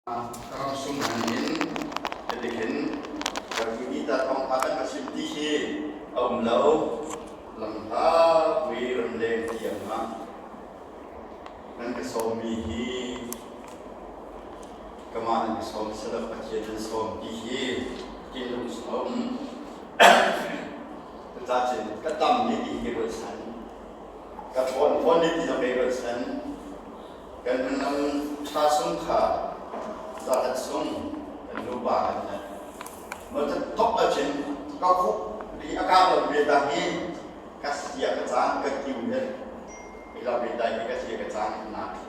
Ramsung hman in tihin Karkimita thawngtha kan va chim ti hi a um lo. Lamhla pui ramleng tiang ah nan ka sawmmi hi kamah nan ka sawm silo Pathian nan sawm ti hi thinlung chung a um. Cucacun ka tam ni ti hi ruat san. Ka ṭhawn fawn ni ti zong kei ruat san. Kan hnam ṭha sung kha zarhat sung kan nupa kan hlat. Maw thok ahcun ka khuk ri a kak lo ve ta hi ka sia ka cang ka kiu he ila ve ta hi ka sia ka cang na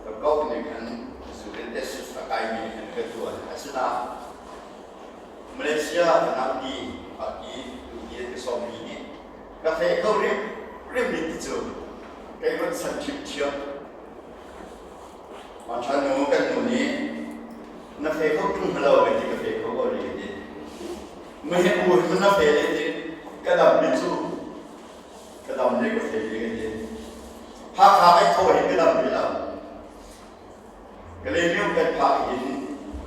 ka kok nih khan zurin tesis a kai mi khan ka tuan asina Malaysia ka naupi aki tu ka sawm mi nih ka fe kho rim rim ni ti cu kei van san ṭhiamṭhiam. Ṭha nu kan nu nih na fe kho ṭung halo ka ti ka fe kho ko ri ka ti. Muhe u hi na fe le ti ka dam ni cu ka dam le ka fe le ka ti. Hakha kai thaw hin ka dam rih lo. Kalemium kan phak hin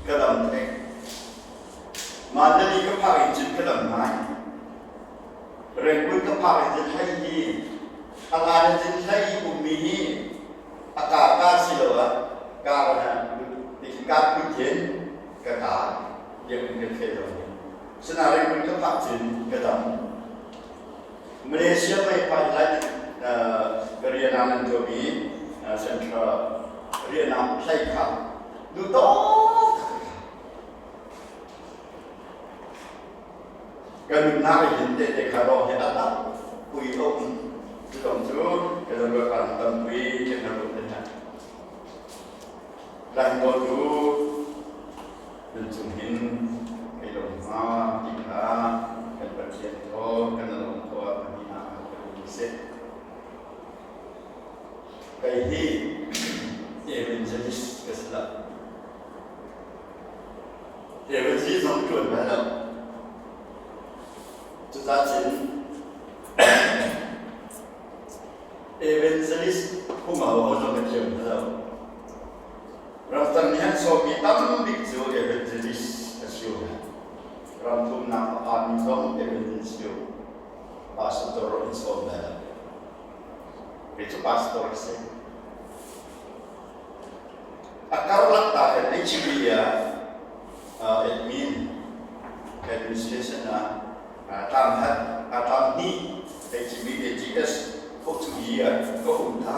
ka dam theng. Mandali ka phak in cun ka dam ngai. Rangoon ka phak in cun hlei hi a ngan in cun hlei ummi hi a ka ka si lo ah ka na ka put hin ka ka biakinn kan fel lo. Sina Rangoon ka phak cun ka dam. Malaysia mei pai lai rian ah nan tuahmi central rian ah hlei kha nu tawk kan nunnak hin tehte kha lawng hi a tam pui a um cu dong cu kan ruat tampui kan ruat te hna Lai tu Nan cung hin kei lo hnga ti kha kan Pathian thaw kan lawm thaw ah pahnih ah ka um seh. Kei hi evangelist ka si lo. Evangelist zong ṭuan bal lo. Cucacun evangelist phung ho zong ka thiam lo. Ramtang nih an sawmmi tam bik cu evangelist a si. Ram thumnak a phanmi zong evangelist si. Pastor in sawm lai lo. Kei cu pastor ka si. A karlak ta kan HB ah admin administration ah tlam hat tlam hnih HB AGS ko cu yi ah ka um ta.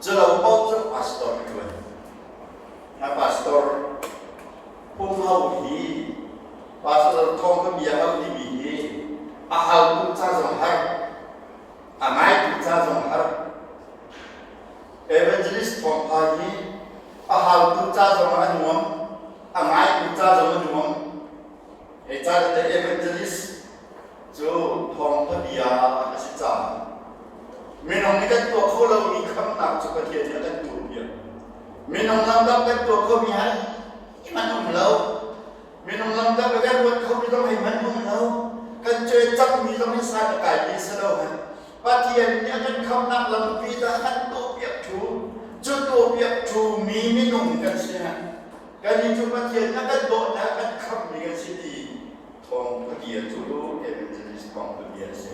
Culo paoh cu pastor ka ṭuan. Na pastor pumho hi pastor thawng ka bia lo timi hi a hautu ca zong har, a ngaitu ca zong har. Evangelist thawngpha hi a hautu ca zong a nuam, a ngaitu ca zong a nuam. Hei ca le evangelist cu thawngtha bia a si caah minung nih kan tuah kho lomi khamnak cu Pathian nih a kan tuahpiak. Minung lamdang kan tuah khomi hai man um lo. Minung lamdang kan ruat khomi zong hei man um lo. Kan cuai cangmi zong hi san a kaimi si lo. Pathian nih a kan khamnak lampi dah a kan tuahpiak thu. Cu tuahpiak thu mi minung kan si. Kannih cu Pathian a kan dawtnak a kan khamhmi kan si ti thawngtha bia cu evangelist thawngtha bia a si.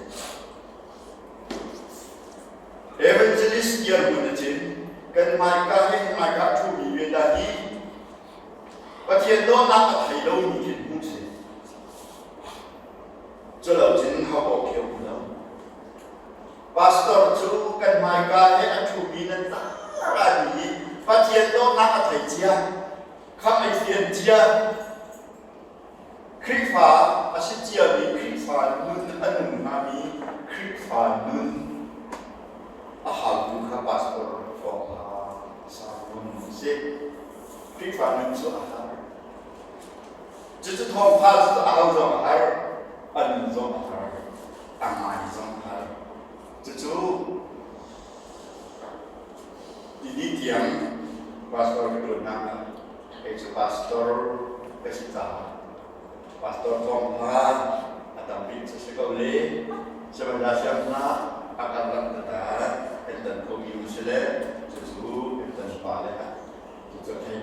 Evangelist dirhmun a cin kan hmaika he hmaika ṭhumi vialte hi Pathian dawtnak a thei lomi khin hmu si. Culo cun hau awk khi a um lo. Pastor cu kan hmaika he a ṭhumi nan tar hi Pathian dawtnak a thei cia, khamh ei fian cia, Khrihfa a si ciami Khrihfa nun a nung hngami Khrihfa nun a hautu kha pastor thawngṭha sermon a si. Khrihfa nun cu a har. Cucu thawngṭha cu a hau zong a har, a nun zong a har. A ngai zong a har. Cucu tini tiang pastor ka ṭuannak ah kei cu pastor ka si caah pastor thawngṭha a tam bik cu si ko le sihmanhsehlaw hna a karlak tata kan tan khomi um si le cucu kan tan pa le cucu a thei.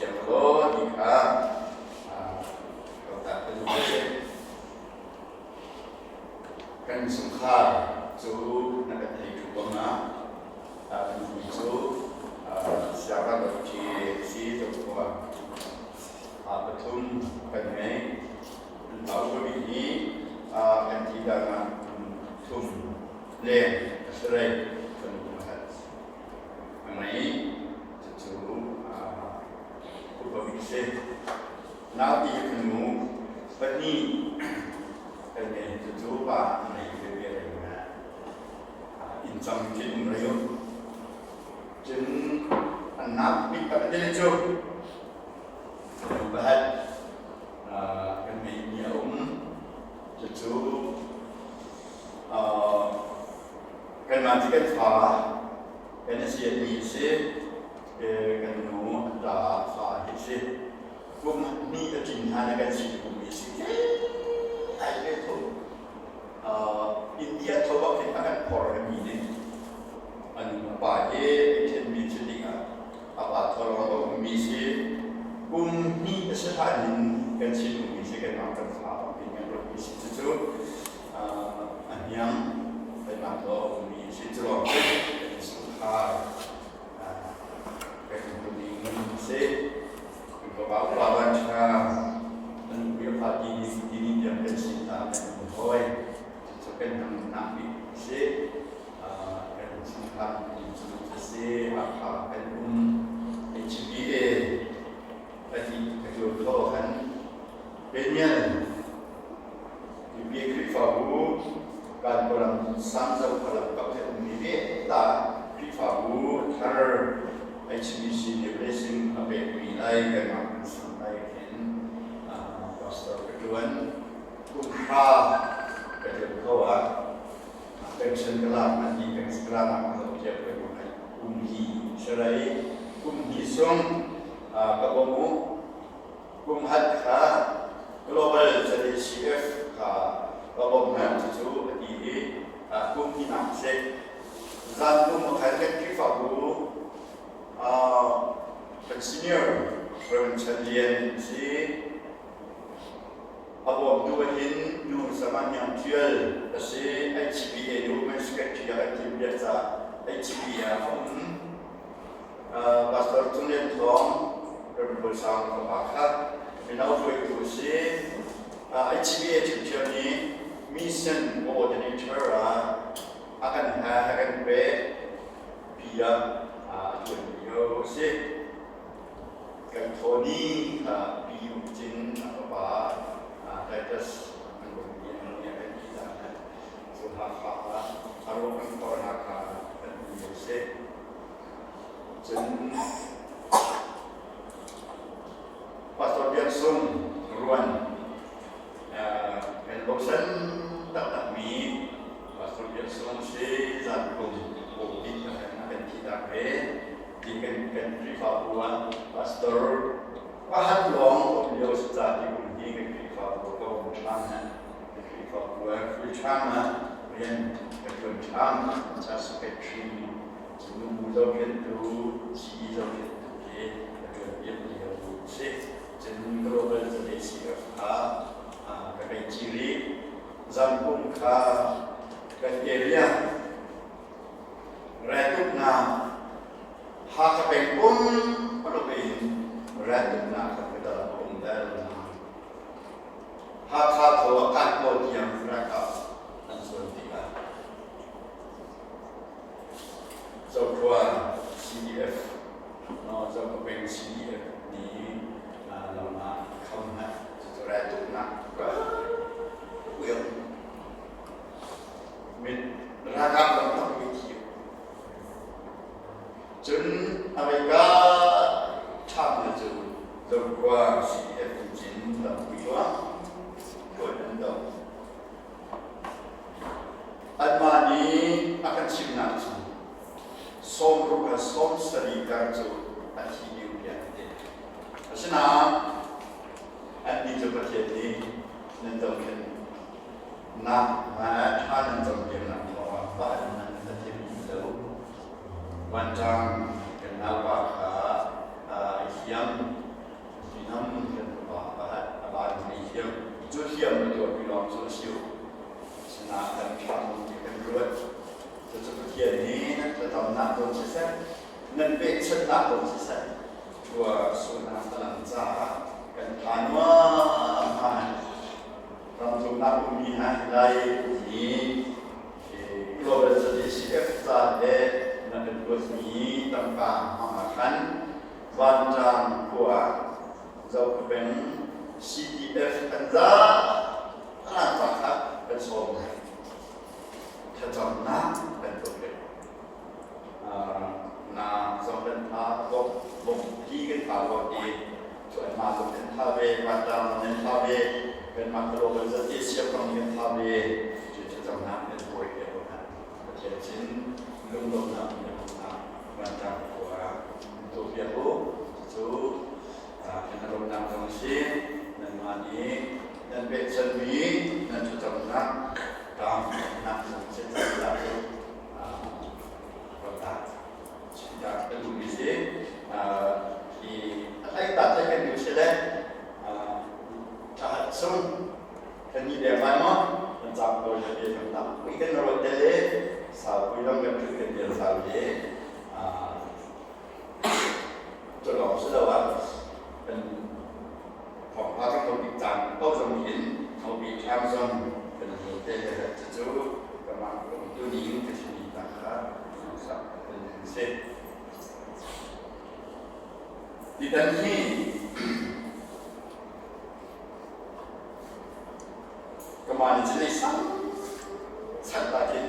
thiam law ti kha ka duh a si. Kan chungkhar cu na kan thei ṭhu bang ah kan hui cu siangngakchia si zohkhua pathum kan ngei. An upa bik hi kan ti dan ah thum leng a si rei kan pakhat a ngei. Cucu upa bik si. Naupi fanu pahnih kan ngei. Cucu pa a ngei veve rei na inn cang khi um rei u. Cun an nak bik tak te cu fanu pakhat kan ngeihmi a um. Cucu kanmah cu kan fa kan i sianmi a si. Kan nu an ṭa fa hi a si. Kum hnih a tlin hlan ah kan si kum i si ai ve tho. India tho bak hin a kan phor mi nih an a pa hi ei ṭhenmi cu ding ah a pa tholong a ummi si. Kum hnih a si hlan in kan chin ummi si kanmah kan fa bak in kan ruatmi si. Cucu a hniang kanmah thaw a ummi si. Cu ruang cu kan innchungkhar kan ning a si. Fapa upa van ṭha an nupi a fa ti ni ti ni tiang kan si hna kan um hawi. Cucu kan hmangnak bik a si. Kan chungkhar cu a si. Hakha kan um. HBA pahnih ka ṭuan kho khan Daniel Mipi Khrihfabu kan kawlam Sangzo khualam kap he ummi ve ta Khrihfabu thar HBC nih blessing a pekmi lai kanmah kan sang lai khin pastor ka ṭuan kum hra ka ṭuan kho ah pension ka lak na ti pension ka lak ka zoh piak ve ko lai kum hi sarai kum hi sung ka bawm u. Kum hat kha Global ZACF kha ka bawmhnak cucu a ti i kum hnihnak a si. Zan kum a khan kan Khrihfabu kan senior Reverend Chan Lian a si. A bawmtu ahhin nu Zaman Yang Tial a si. HBA nu Women's Secretary ah kan thim piak caah HBA ah a um. Pastor Cung Lian Thawng, Rev. Bawi Sang fapa kha mino hruaitu a si. HBA ṭhiamṭhiam nih mission coordinator ah a kan ha a kan pek pi ah a ṭuan lio a si. Kan Tony kha Pi Uk Cin a fapa Titus an bawmmi an nih a kan ti ta. Cu Hakha ah a ruak an phornak kha kan um lio a si. Cun Pastor Biak Sung Ruan kan bochan taktakmi Pastor Biak Sung si zan kum pawpit a kan thihtak ve. Ti kan kan Khrihfabu ah Pastor pahat lawng um lio si ca ti kum hi kan Khrihfabu ka um ṭhan na kan Khrihfabu ah full time ah rian ka ṭuan ṭhan cha secretary Nubu zohkhenhtu, sii zohkhenhtu khi a ṭuanpiak lio a si. Cun Global ZACF kha ka kai ci rih. Zangkum kha kan area raltuknak Hakha peng pumpak in raltuknak kha ka a um bal. Hakha tho a kan pawl tiang ralkap an zuan tikah Zokhua CDF Zokhua peng CDF nih lam ah kham hna cucu raltuknak mit ralkap lam tampi thi. Cun America ṭham na cu Zokhua CDF cin lampi tuah tuan an doh. Anmah nih a kan chimhnak cu 60 le 70 kar cu a thi dih tiah an ti. Asinain annih cu Pathian nih nan dohkhenh nak ṭha nan cawnpiaknak thawngah pa in nan a thim ti lo. Vanṭang kan naupa kha a hiam. chimnak kong siseh, thua sualnak a lang caah kan tha nuam hna. Ramthumnak ummi hna hi lai hi Global ZACF ca he na kan kuatmi tangka hmang ah khan Vantlang khua Zokhua CDF an za an ca kha kan sawm hna. Thlacamnak kan tuah ve. Na zong kan tha bok bok hi kan tha lo ti cu an mah zong kan tha ve Vantlang zong nan tha ve kanmah Global ZACF zong kan tha ve cu thlacamnak kan tuah ve ko hna. Pathian sin lunglawmhnak in Vantlang khua tuah piak u. Cucu kan rawlnak zong a si. Nanmah nih nan pekchanmi nan thlacamnak tangnak zong si caah cu rawlnak chimnak ka duhmi si. Hi a hlei ta hlei kan duh si le thlahat sung kan ni deng lai maw kan cam ko le bia kan tam pui kan rawt te le sau pui lam kan ṭhut kan dir sau le cu lawng si lo ah kan thawngpha kan ho bik caan ko zong hin ho bik thlam zong kan hmu te cucu kamah tu ning ka chimmi ta kha sak kan si. Titan hi kamah ni cun ei sang chan ta khi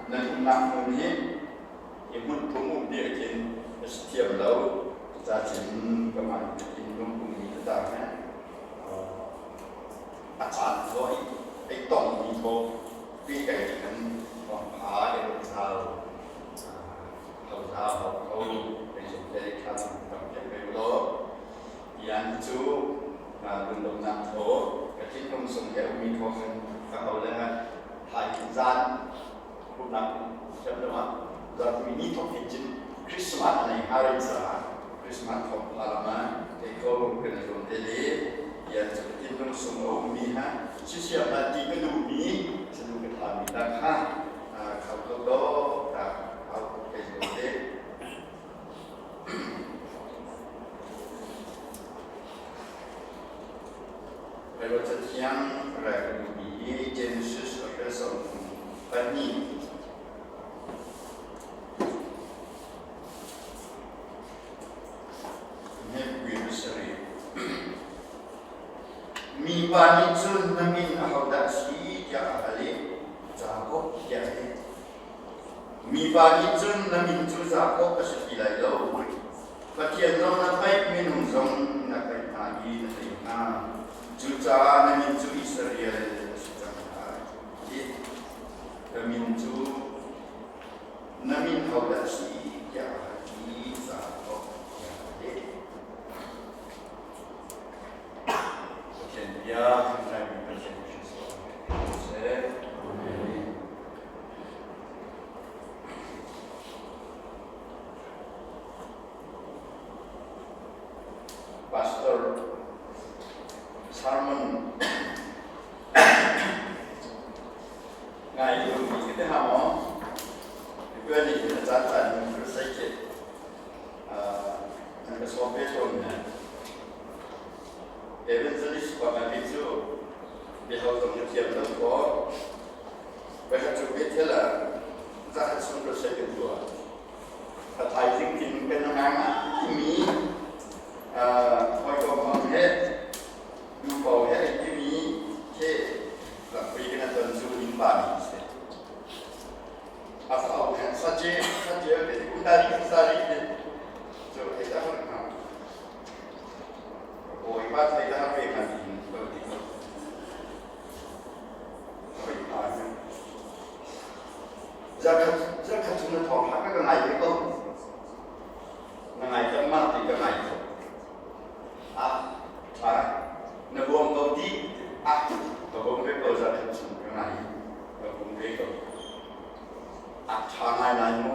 Nan umnak hmun hi i hmun phung um ti khin a si thiam lo. Cucacun kamah thinlung ummi tata he a caan thaw ei tongmi thaw pi kai khan thawngpha i run zau tho zau kho ei zum te kha tam piak ve law. Tiang cu lunglawmhnak thaw ka thinlung sung he ummi thaw khan ka ho le thai zan pumhnak thiam lo ah zarhpi ni thawk hin cun Christmas nei harin caah Christmas thawk pha lam ah kei ko kan i zuam te le tiang cu ka thinlung sung a ummi ha sisiam la ti ka duhmi sanu ka thami ta kha khau ko do ta au kei zuam te. Baibal Cathiang rel ka duhmi hi Genesis a hre 22. Mipa nih cun na min ahodah a si tiah a hal i Jakob tiah a ti. Mipa nih cun na min cu Jakob a si ti lai lo. Pathian zong na paih, minung zong na paih hna i na tei hna. Cucaah na min cu Israel a si cang lai. Ti. Ka min cu na min hodah a si tiah a hal i Jakob tiah a leh. Pathian bia kan ngaimi Pathian siseh. Amen. Pastor sermon ngai duhmi ka ti hnga maw? Tuan ni hin a caan caan in crusade khi an ka sawm ve tawn ne. Evangelist pa ngai cu biahau zong na thiam lo kaw Voikhat cu Bethel ah zakhat chung crusade kan tuah. A thaizing kin kan ngang timi hawikom hmang he nupo he timi khi lampi kan ton cu innpa nih si. A fa hen sace sace ke undari sari te cu ei ta hon ha. Bawipa thei ta ve kan in ko ti ko. Zarkhat chung na thawng hlah ka ngai ve ko. Na ngai lengmang ti ka ngai ko. Ah, ṭha. Na bawm ko ti. Ah, ka bawm ve ko zarkhat chung ka ngai. Ka bawm ve ko. Ah, ṭha ngai lai mu.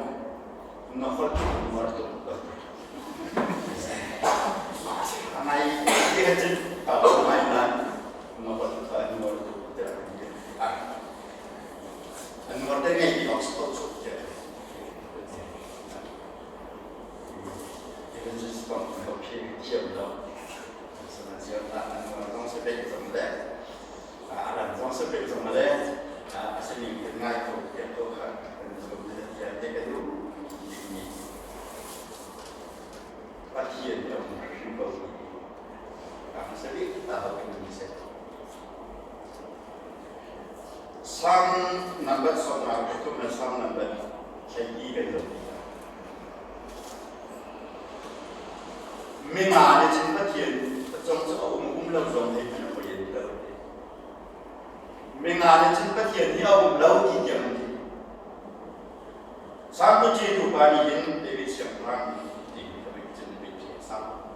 Na holh mar tuk ko. Ngai ti ka cin. Ka ngai nai. Na holh kha mar tuk tiah ka ti. Salm nambat 13 le Salm nambat 14 kan zoh tikah minga nih cun Pathian cung cu a um um lo zong hei hmanh a poi an lo. Minga nih cun Pathian hi a um lo ti tiang an ti. Sangpuci tupa nih hin David siangpahrang ti ka bik cun bik khi a sang.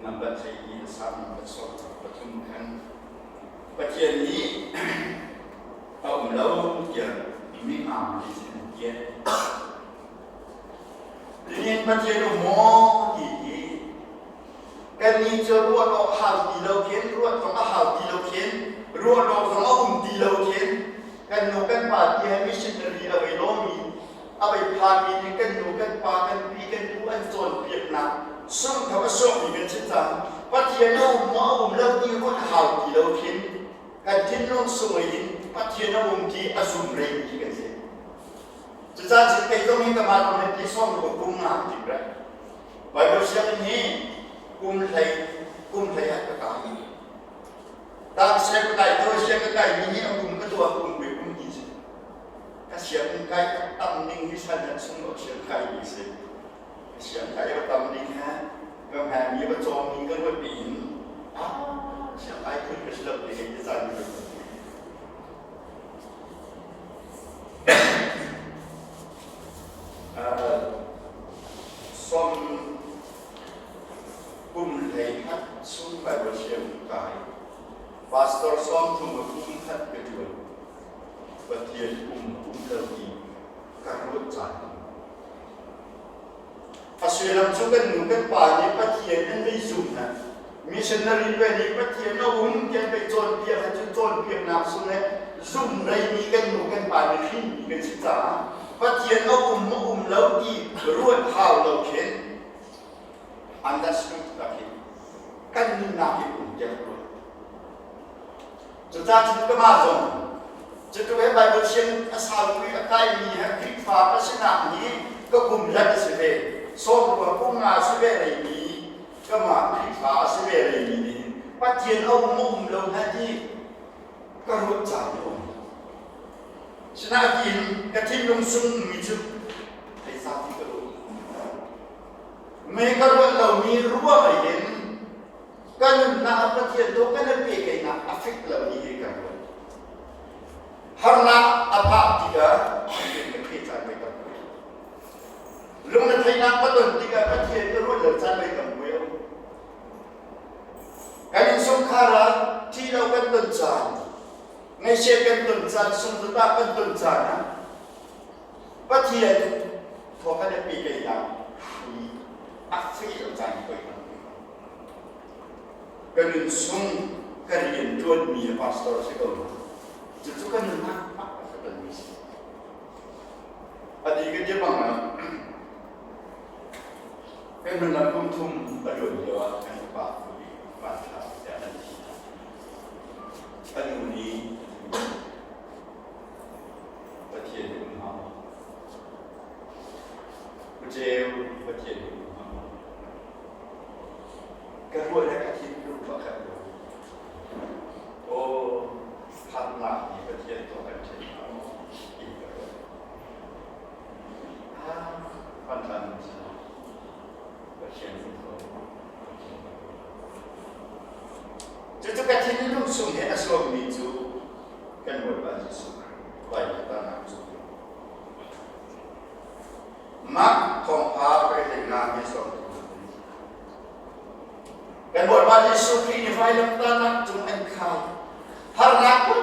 Nambat 14 a sang nambat 13 khan Pathian nih a um lo tiah minga nih cun an tian. Nihin Pathian um maw ti hi kannih cu ruah awk hau ti lo khin, ruah zong a hau ti lo khin, ruah awk zong a um ti lo khin, kan nu kan pa ti he missionary a vei lomi, a vei phanmi nih kan nu kan pa kan pi kan pu an cawnpiaknak sungtho a suakmi kan si cang. Pathian a um maw a um lo ti ruah a hau ti lo khin, kan thinlung sung in Pathian a um ti a zum reimi khi kan si. Cucaah cun kei zong hi kamah kum he ti sawm ruk kum nga ka tim rih. Bible sianginn hi kum hlei kum hlei ah ka kai. Tang siang ka kai to siang ka kai mi hi a kum ka tuah kum ve kum hi si. Ka sianginn kai ka tam ning hi san han sung lo siang kai mi si. Ka siang kai ka tam ning ha ka hmai mi va cawm ning ka ruat pi in ah siang kai phun ka si lo ti hei ti caan mi Sawm kum 11 chung Baibal sianginn kai. Pastor 30 a kum khat ka ṭuan. Pathian um um lo ti ka ruat caan. A sullam cu kan nu kan pa nih Pathian an vei zum hna. Missionary pe nih Pathian a um ti an vei cawnpiak ahcun cawnpiaknak sung le zum reimi kan nu kan pa nih hrinmi kan si caah Pathian a um maw um lo ti ruat hau lo khin understood tak hi kan nunnak hi um tiah ka ruat. Cucaah cun ka mah zong cutu he Bible siang a saupi a kaimi he Khrihfa ka sinak hi ka kum zat a si ve. Sawm rua kum nga a si ve reimi kamah Khrihfa a si ve reimi nih Pathian a um maw um lo hna ti ka ruat caan a um. Sinain ka thinlung sung ummi cu zeicah ti ka ruat. Me ka ruat lomi ruang hin Ka nunnak ah Pathian dawh kan in pehtlaihnak a fek lomi hi kan ruat. Harnak a phak tikah Pathian ka thei caan voi tam pi. Lungretheihnak ka ton tikah Pathian ka ruat lo caan voi tam pi a um. Kan innchungkhar ah thi lo kan ton caan, ngaihchiat kan ton caan, sungzatah kan ton caan ah Pathian thawk kan i pehtlaihnak hrui a feh lo caan voi tam pi. Ka nun chung ka rian ṭuanmi a pastor si ko. Cucu ka nunnak a ka tonmi si. A ti ka ti bang ah kan nunnak kum thum a luan lio ah kan pa pa thla tiah an thi. A nu nih Pathian nih um hau. Uceu Pathian nih um hau. Ka ruah le ka thinlung pakhat lo. Aw, harnak nih Pathian tuah kan ṭhen hna maw ti ka ruat. Ah, pantlan Pathian nih Cucu ka thinlung chung he a suakmi cu kan Bawipa Jesuh vailamtahnak cu Mah thawngpha ka hlennak hi sawm Kan Bawipa Jesuh Khrih nih vailamtahnak cung an khai. Harnak phun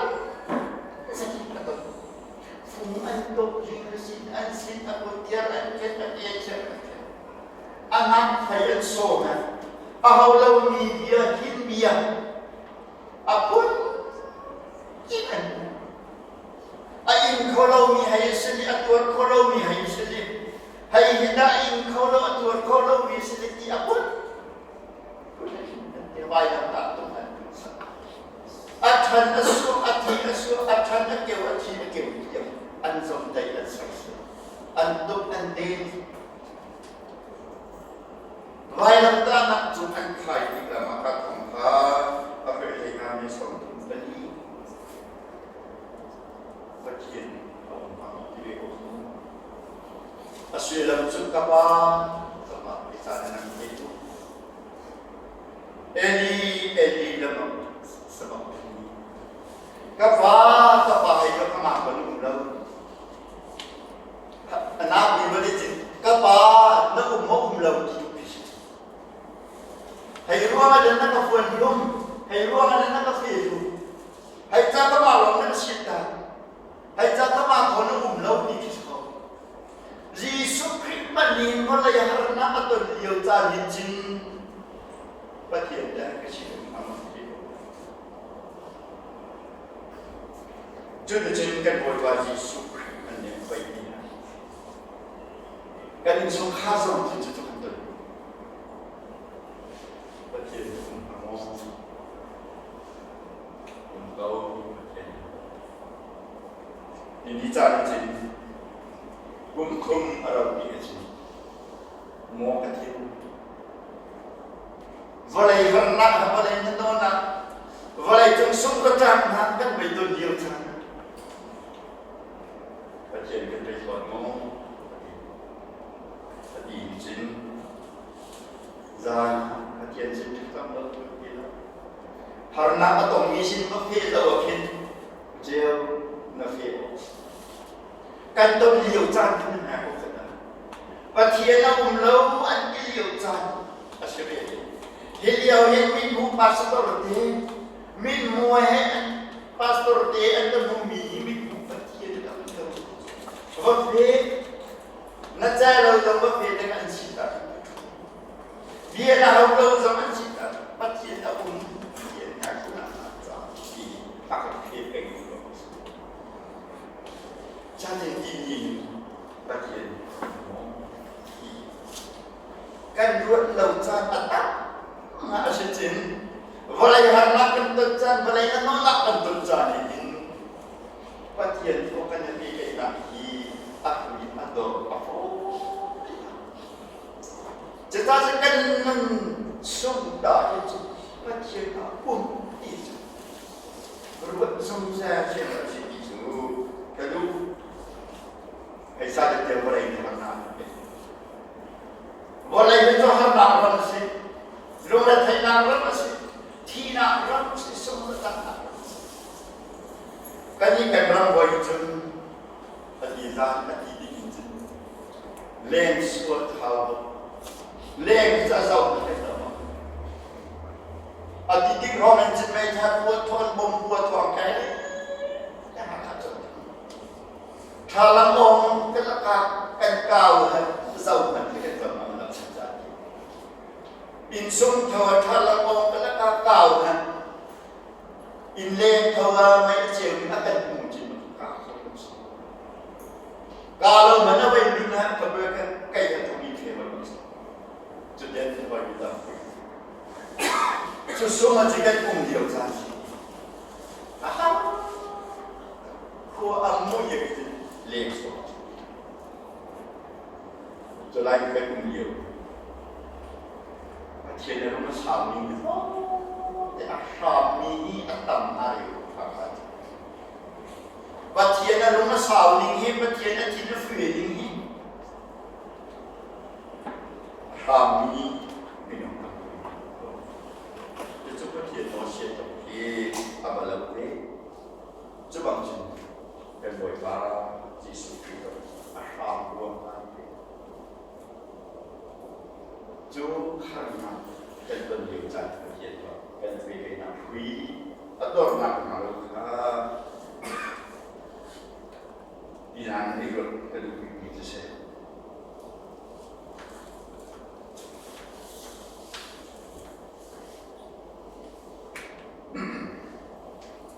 zakip a ton. Fung an tuk, ring an sin, a kut tiar an khet, a ke thiar an khet. A nak fei an sawm. A ho lomi bia, hin bia, a phun in an a in kho lomi hei a si i a tuar kho lomi hei a si i hei hi dah a in kho lo a tuar kho lomi a si ti a phun a ṭhan a su a thi a su a ṭhan a keu a thi a keu tiang an zomtaih an sersiam an tuk an den Vailamtahnak cung an khai tikah mah ka thong kha a hlei hna mi 34. sullam cu ka pa, ka pa ti caan in an ti. Eli, Eli lama sabachthani. Ka pa, ka pa hei ka pangah kan um lo. Anak mi vale cin ka pa na um maw um lo ti duh si. Hei ruang ah na ka fuan hlum, hei ruang ah na ka fe hlum. Hei ca ka ma lawng na ka siat ta. Hei ca ka ma thaw na um lo ti khi si ko. Jesuh Khrih hmanh nih vawlei harnak a ton lio caan hin cin Pathian dah ka si hnga maw ti. Cuticun kan Bawipa Jesuh Khrih hmanh nih pei ti hna. Kan innchungkhar zong thil cu kan ton. Pathian um hnga maw? Um ko Pathian. Ni caan cin kum thum a rau ti a si. Maw ka thil. Vawlei harnak ha vawlei hnahnawhnak vawlei cung sung ka ṭang hna kan bei ton lio caan. Pathian kan bei fawn maw? A ti cin zan Pathian sin ṭhakam lo ti lo. Harnak a tongmi sin va fe lo ah khin ceu na fe awk. Kan ton lio caan khin na awk kan Pathian a um lo an ti lio caan a si ve. Hi lio hin min mu pastor te min mu he pastor te an kan hmu mi hi min mu Pathian a um lo. Va fe na ca lo zong va fe ding an si ta. Bia na hau lo zong an si ta. Pathian a um Pathian ka kuna ca ti a kan phe peng lo. Catin ti ni Pathian kan ruat lo caan a tam a si cin vawlei harnak kan ton caan vawlei na nawlak kan ton caan hin Pathian thawk kan i pehtlaihnak hi a hui a dor a fawi. Cucaah kan nun sung ta hi cu Pathian ah um ti cu ruat zungzal thiam a si ti cu ka duh. Hei sa te tiang vawlei nih harnak an pek. Vawlei hi cu harnak ram a si. Lungretheihnak ram a si. Thihnak ram a si. Sunglataknak ram a si. Kannih kan ram hawi cun a ti zan a ti ding in cun leng sual thau leng cu a zoh kan lo a ti tik rong in cun meithal pua thawn bom pua thuang kai Thlalang awng kan lakah kan kau han zo hmanh khi kan zam ang lam chan ca inn sung tho a thlalang awng kan lakah kau han inn leng tho a mei a ceu a kan hmu cin ka ka lo man a wei min ha ka be kan kai a thumi the ba cu den the hoi mi tam cu sung a ci kan um lio caan si a khua a mui a ti leng suak cu lai kan um lio Pathian a rum a saumi te a hrammi hi a tam a reu Pathian a lung a sau ning hi Pathian a thin a fue ning hi a hrammi minung tam Cucu Pathian nawl sian tuk hi a va lo ve. Cu bang cun kan Bawipa Jesuh Khrih a hram ruang ah Cu harnak kan ton lio caan Pathian nih kan pehtlaihnak hrui a dornak hnga lo kha tiang i ruat ka duh bikmi cu si.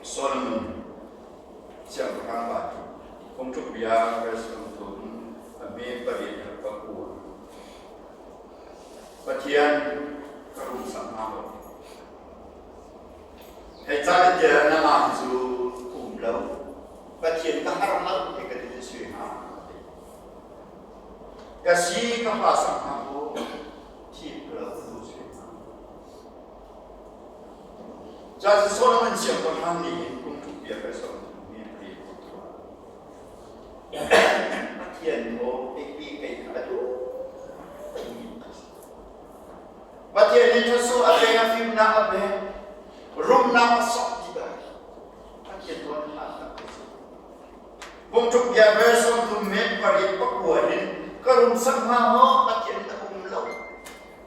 Solomon siangpahrang pa nih phungtluk bia verse thum a me pariat le pakua Pathian ka rum sak hna maw? Hei ca le tiah na mah cu um lo. Pathian ka har lo ti ka ti sui hnga. Ka si ka pa sak hna maw? Thip lo tu sui hnga. Ca Solomon siangpahrang nih hin kum thuk bia ka som mi a ti. Pathian thaw ei pi kei kha. Pathian nih thluachuah a pek, a fimnak a pek, rumnak a sok tikah Pathian tuan hlan tak te cu. Phungtluk bia ve 30 me pariat pakua hin ka rum sak hnga maw Pathian ka um lo.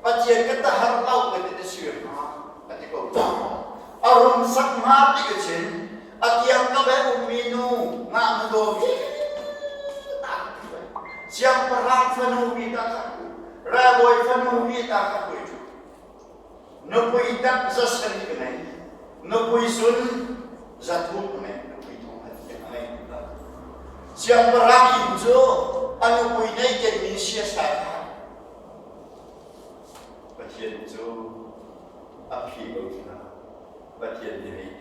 Pathian ka tahar lo ka ti na sir hnga a ti ko ta. A rum sak hnga ti ka chin a tiang ka be ummi nu ngah na daw vi Siangpahrang fanu mi ta kha Ralbawi fanu nih ta kha pui cu. Nupui tak za sarih ka ngei. Nupui sun za thum ka ngei. Nupui thong khat ka ngei. Siangpahrang inn cu a nupui nei kenmi siasai kha Pathian cu a phi ko hna. Pathian nih hei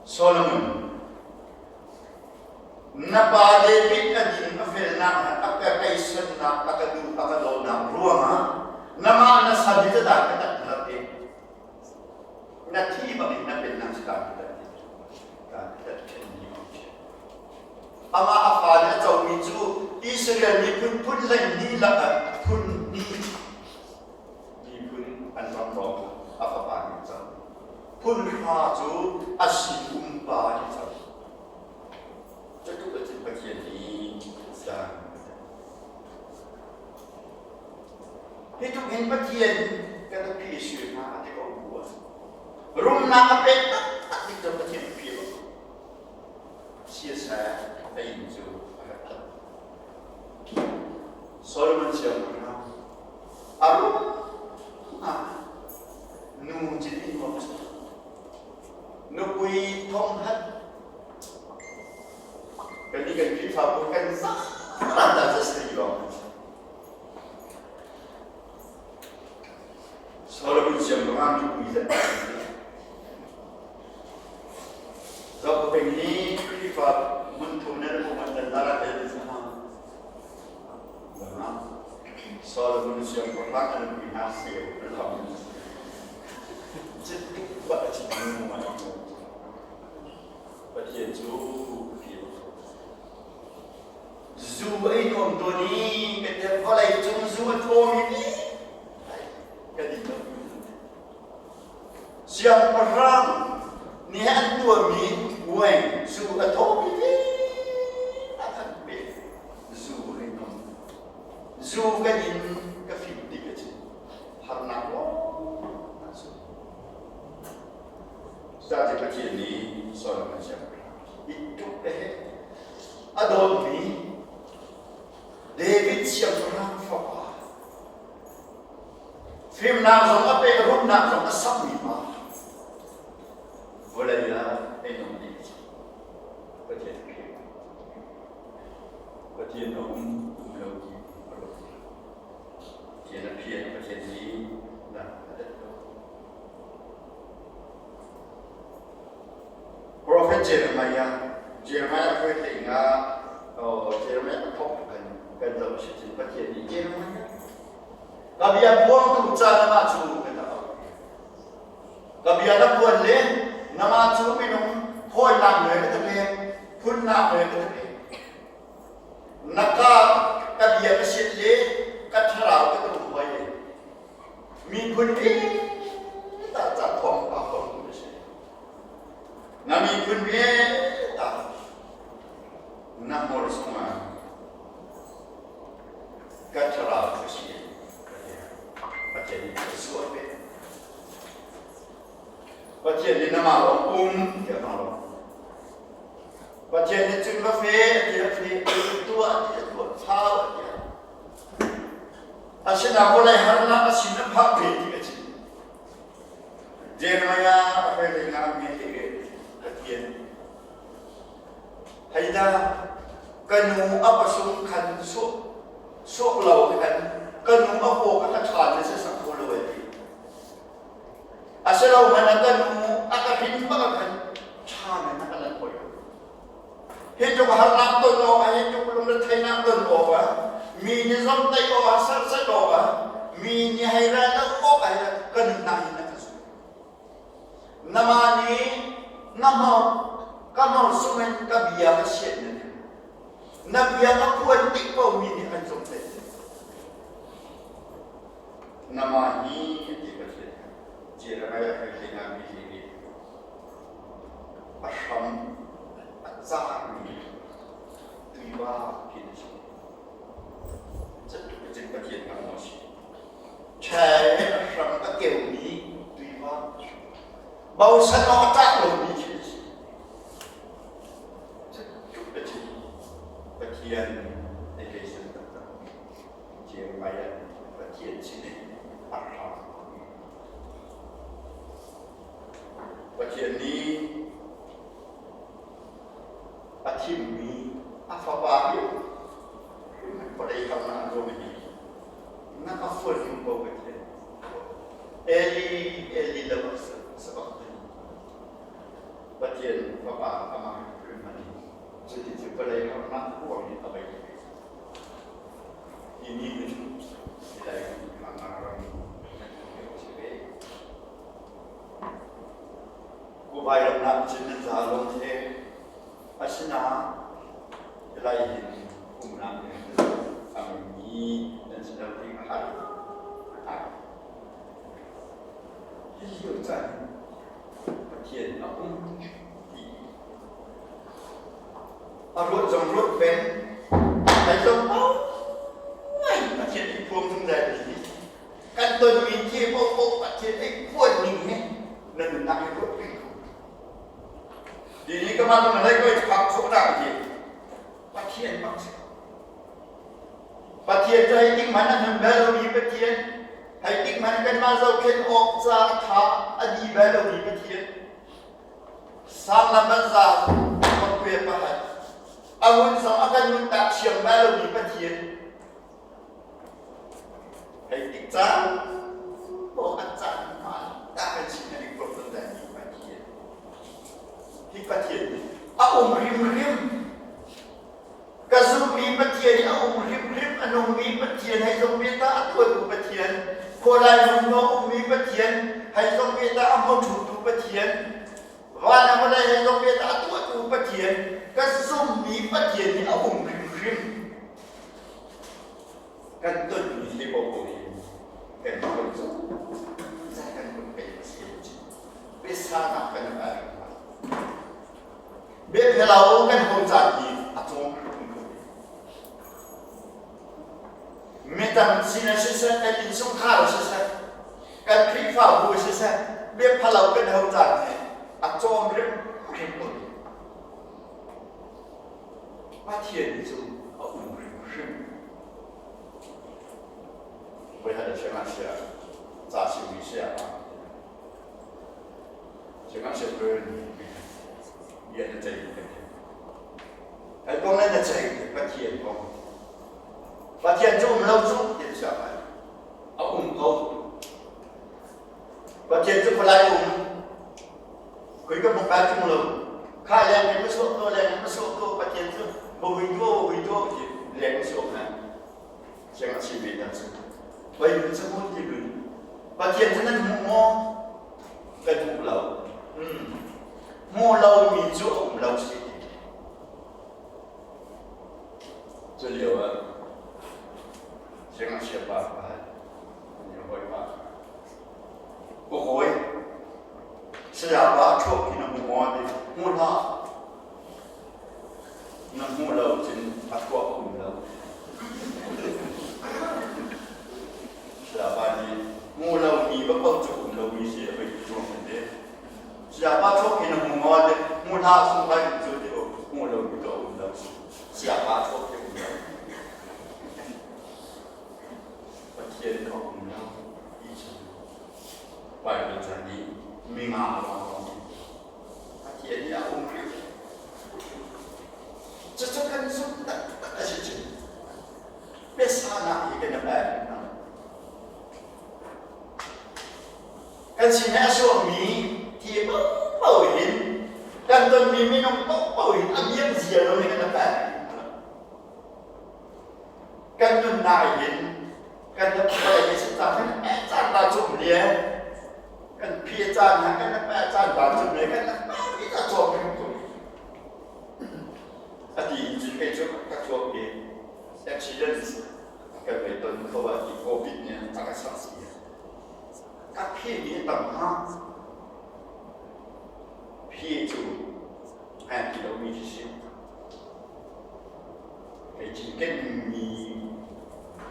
Solomon Na pa David a din a felnak le a ka teisannak a ka duh a ka dawtnak ruangah nangmah na sal hi cadah ka tat hlat i na thi bangin na pennak cu kaan tat kaan tat ṭhen ni Amah a fa nih a comi cu Israel miphun phun 12 lakah phun hnih miphun an ram lawng a fapa nih a co. Phun hra cu a sinum pa nih a co. Cutluk ahcun Pathian nih caan Hi tluk hin Pathian kan a phi sui hna a ti ko bu ah rumnak a pek taktak ding cu Pathian a phi lo. Siaseh a inn cu a rak that. Solomon siangpahrang a rum ah nu cin in nuam Nupui thonghat kan nih kan Khrihfabu kan zaran dah cu si lawng. Solomon siangpahrang nupui zat Zoh peng ni Khrihfa hmun thum nan um an dan dara te Solomon siangpahrang an nupui hna seu an lam. Pathian cu zu ei nuam tawn i kan te vawlei cung zu a thawmi nih kan i lo. Siangpahrang nih an tuahmi wine zu a thawmi nih a kan pek. Zu ei nuam. Zu kan in ka fim tik a ci. Harnak lawng an si. Cucaah Pathian nih Solomon siangpahrang i tuk le he a dawtmi David siangpahrang fapa fimnak zong a pek rumnak zong a sammi pa vawlei ah ei nung ding Pathian Pathian a um um lo ti a ruat Pathian a phian Pathian nih dan a tat ko. Prophet Jeremiah Jeremiah a hruai nga Jeremiah a thawk kan kan zoh si cun Pathian nih Jeremiah ka bia phuangtu ca namah cu kan rak auh ka bia na phuan le namah cu minung thawinak le ka ta pek phunnak le ka ta pek Na ka ka bia ka sin le ka thlarau ka tum hoi le miphun ta ca thawng pa kong tu si. Na miphun ta na hmur chungah ka thlarau ka si. Pathian nih ka suah ve. Pathian nih namah lawng um tiah amah lawng. Pathian nih cun va fe a ti a fe, tuah a ti a tuah, thau a ti a. Asinain vawlei harnak a sin a phak ve ti a chim. Jeremiah a hoi lei nga me te Pathian. Haida ka nu a pasung khan suak suak lo khan ka nu a paw ka ka ṭha ne se sak ko lo ai ti. Asilo hmanh ah ka nu a ka hrin bak ah khan ṭha men a ka lan hoi. Hi tluk harnak ton awk ah, hi tluk lungretheihnak ton awk ah, mi nih zomhtaih awk ah, serhsat awk ah, mi nih hei ral lo awk ah ka nunnak hin a ka zumh. Nama nih na hmawr ka hmawr sungin ka bia ka sian na Na bia ka phuan tik ko mi nih an zomhtaih. Nama hi a ti Pathian Jeremiah kai hlei mi hi a hram a cahmi tuiva khi na si. Cutluk cun Pathian kan maw si. Ṭhai a hram a keumi tuiva bosan awk a tlak lomi khi na si. Cutluk cun Pathian na keisan taktak. Jeremiah Pathian sin in a hram. Pathian nih a thimmi a fapa hi vawlei harnak an ruam hi na ka fual hnu ko Pathian. Eli Eli lama sabachthani. Pathian fapa amah hrimhman hi cuti cu vawlei harnak ruang in a vei. Hi ni hin silai ram si ve. Kuvai ram nak cun nan za lawng the. Asinain hilai hin umnak a ngeimi nan si lo ding a har. Hi lio caan Pathian a um ti a ruat zong ruat peng ai zong ngai Pathian i phuang zungzal ti kan tonmi thil paohpaoh Pathian ei phuan ning he na nunnak hi ruat peng ko. Ti ni ka mah na hlei koi phak khawh nak hi Pathian bak si. Pathian cu hei ting man an hun bel lomi Pathian, hei ting man kanmah zohkhenh awk ca a tha a di bel lomi Pathian. Sang lam an za pakwe pakhat. A hun zong a kan nun tak thiam bel lomi Pathian. Hei tik caan paoh an caan hmaan tak kan sin an i kuat mi Pathian. Hi Pathian nih a um hrimhrim. Ka zumhmi Pathian i a um hrimhrim, a nungmi Pathian, hei zong ve ta a tuantu Pathian, khualai hmun a ummi Pathian, hei zong ve ta a hmoṭhutu Pathian, van a vawlei hei zong ve ta a tuahtu Pathian, ka zumhmi Pathian hi a um hrimhrim. Kan tonmi hi paohpaoh hi kan ton zungzal kan ton peng a si. Biasanak kan i Biaphelo kan ho caan hi a cawng Midang sin ah siseh, kan innchungkhar ah siseh, kan Khrihfabu ah siseh, biaphalo kan ho caan hi a cawm hrimhrim ko. Pathian cu a um hrimhrim. Voi khat sihmanhsehlaw ca chimmi saya pa sihmanhsehlaw bia na ceih kan ti. Kai kong na ceih Pathian kong. Pathian cu um lo cu ti sia pai. A um ko. Pathian cu khualai um. Khui ka buk tung lo. Kha leng in ma suak ko leng in ma suak ko Pathian cu ba hui tuah ba hui tuah ti leng ma suak na. Siang a si ve ta cu. Bible cu hmun ti lun. Pathian cu nan hmu maw? Kan hmu lo. Hmu lo mi cu a um lo si. Cu lio ah siangngakchia pa pakhat hawipa ka hawi saya pa ṭhuak khi na hmu maw ti hmu hlah na hmuh lo cun a ṭhuak a um lo saya pa nih hmu lomi va paoh cu um lomi si a hoi ti ruang kan ti saya pa ṭhuak khi na hmu maw ti hmu hlah sung lai cu ti hmu lomi ka um lo saya pa ṭhuak khi um lo Pathian ka um lo ti cu Baibal ca nih minga lawng Pathian nih a um rih. Cucu kan zumh taktak a si cu. Biasanak hi kan i pek hna. Kan sin he a suakmi thi paohpaoh hin kan tonmi minung paohpaoh hin a biak zia lo nih kan i pek hna. Kan nunnak hin kan vawlei hi caan kan caan ta cum le kan phi caan ha kan pa caan ta cum le kan pa pi ta cawm hrim ko ati cun kei cu ka chuak i accident kan vei ton kho ah ti covid nih a ka sak si. cinkenmi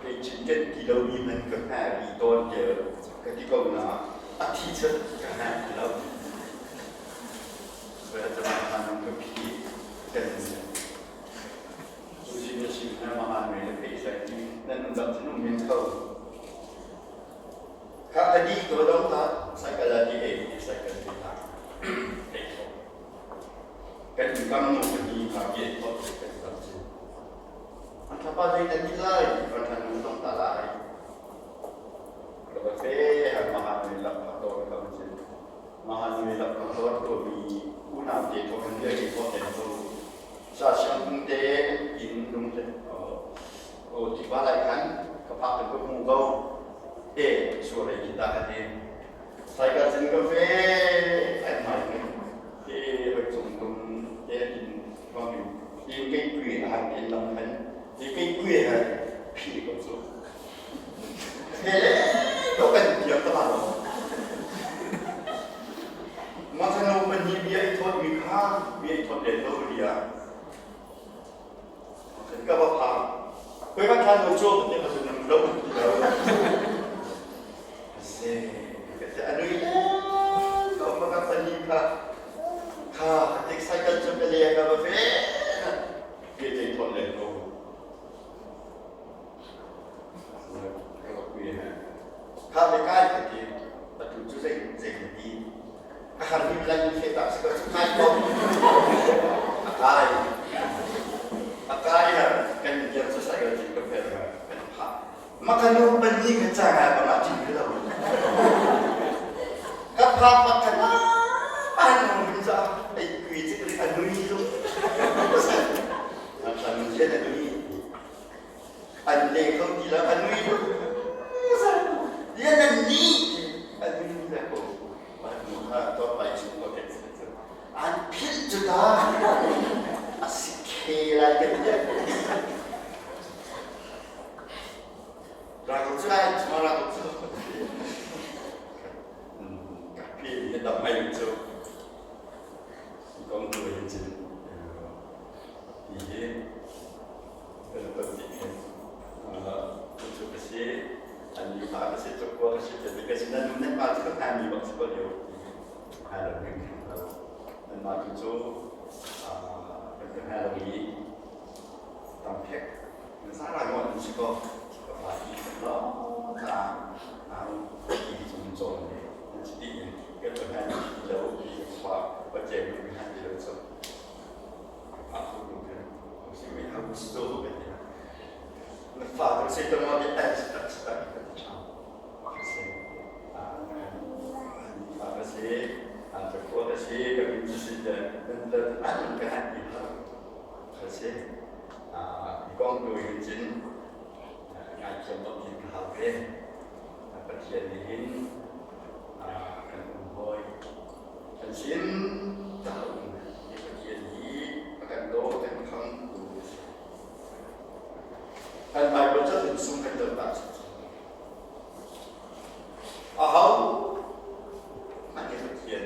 kei cinken ti lomi hmanh ka hngah rih tawn tiah ka ti ko na a thi chat ka hngah ti lo. Ka phi kan Cusi na sim na mahan me le phei sai ti nan um dang cun um men kho. Kha ka di ko dong ta cycle a ti ei ti cycle ti ta ei kho. Kan kam nu ka ni kha ki ei kho kan tam cu. An thapa zei nan ti lai kan than nu dong ta lai. Ka ba fe han mahan me lak kha to ka ba chin. Mahan me lak kha to to mi unau te tho kan bia ki kho ten to. Sa siang te in lung te o tiva lai khan ka phak te ka hmu ko e sual ei kita ka ti sai ka cin ka fe ai mai ke te hoi chung tum te in wang in in kei kui a han in lam khan i kei kui ha phi ko chu hele to kan tiam ta ba lo Mathano pahnih bia i thawt mi kha bia i thawt len lo bia. Ka va phang. Koi va than lo chu te ma sun lo ti lo. Se ka te anui le ko ma ka pahnih kha kha tek cycle chu ka le ka va fe. Bia te thawt len lo. Kha le kai ka ti atu cu zei zei na ti a har mi lai mi fe tak si ko cu kai ko a kai a kai ha kan diam sa sai ka ka fer kan pha makanu panni ka cha nga ba ma chin lo ka pha pa kana pa nu min cha ai kui chi ka nui lu an san jen a nui an le kho ti lo an nui lian an ni an nui le ko kha to pai chu ko te an philh cu ta a si khe lai kan ti ra ko chu lai chu ra ko chu ka phi ni dam mai chu kong tu hin chin ti hi kan ton ti hin cu ka si an ni pa ka si cukua ka si te ka si nan nan pa cu ka hna mi bak si ko lio hai lo ning nan ma tu cu kan ka hna lo i tam phek na sa ra ngon si ko ka pa ti lo ta ang ti chung chon ne nan si ti ka ka hna lo fa pa che mi hna lo so Pathian nih hin kan um hawi Kan sin ta um hi Pathian hi a kan daw kan khang tu a si. Kan Bible ca in sung kan dal ta A ho hmanh nih Pathian